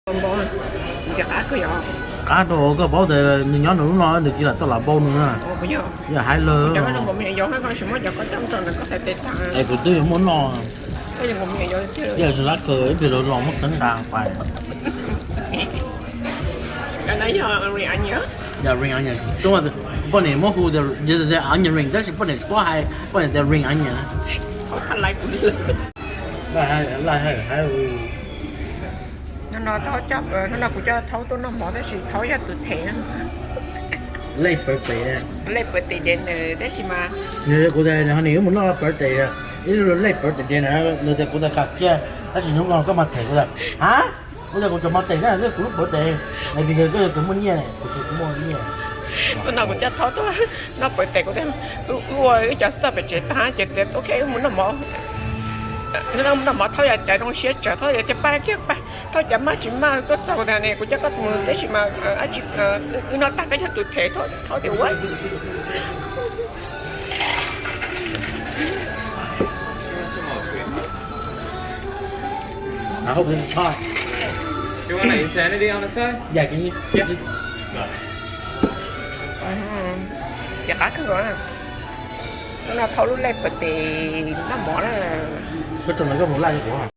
Qab rau koj paub tias nws nyob nws lub no nws cia li tau lam npau nws na. Yam hais lawm. Es kuv twb yuav muab noj. Yam lab kawg ib pliag los los muab txeeb nqa pais. Yam ring onion. Poj niam muab hu tias onion ring tab sis poj niam tsis paub hais, poj niam tias ring onion. Hnub no kuv coj Thaub tuaj noj mov tab sis Thaub yog tus them. Lej pawv tes, lej pawv tes ces nws tab sis mas nws kuv tias nws ho nim wb mus noj pawv tes, ib lub lej pawv tes ces nws tias kuv tias kam kiag tab sis hnub no koj mas them kuv tias ha, kuv tias kuv tseem mas them na, kuv lub pawv tes, vim tias koj yog tus muaj nyiaj ne, kuv tsis muaj nyiaj. Hnub no kuv coj Thaub tuaj noj pawv tes, kuv tias wb ua wb cov xauj pem tsev tag ces tias ok wb mus noj mov. Hnub no mus noj mov Thaub yog caiv zoo siab tsawv, Thaub yog tias pab kiag pab, Thaub cas maj tsis maj tuaj txog kuv tias ne kuv coj koj mus tab sis mas wb noj tag koj yog tus them, Thaub tias ua. I hope this is hot. Do you want an insanity on the side? Yeah, can you? Yeah. Ces qab kawg nkaus na. Hnub no Thaub lub lej pawv tes noj mov na. Koj tso ntawd koj mus laj rau kuv.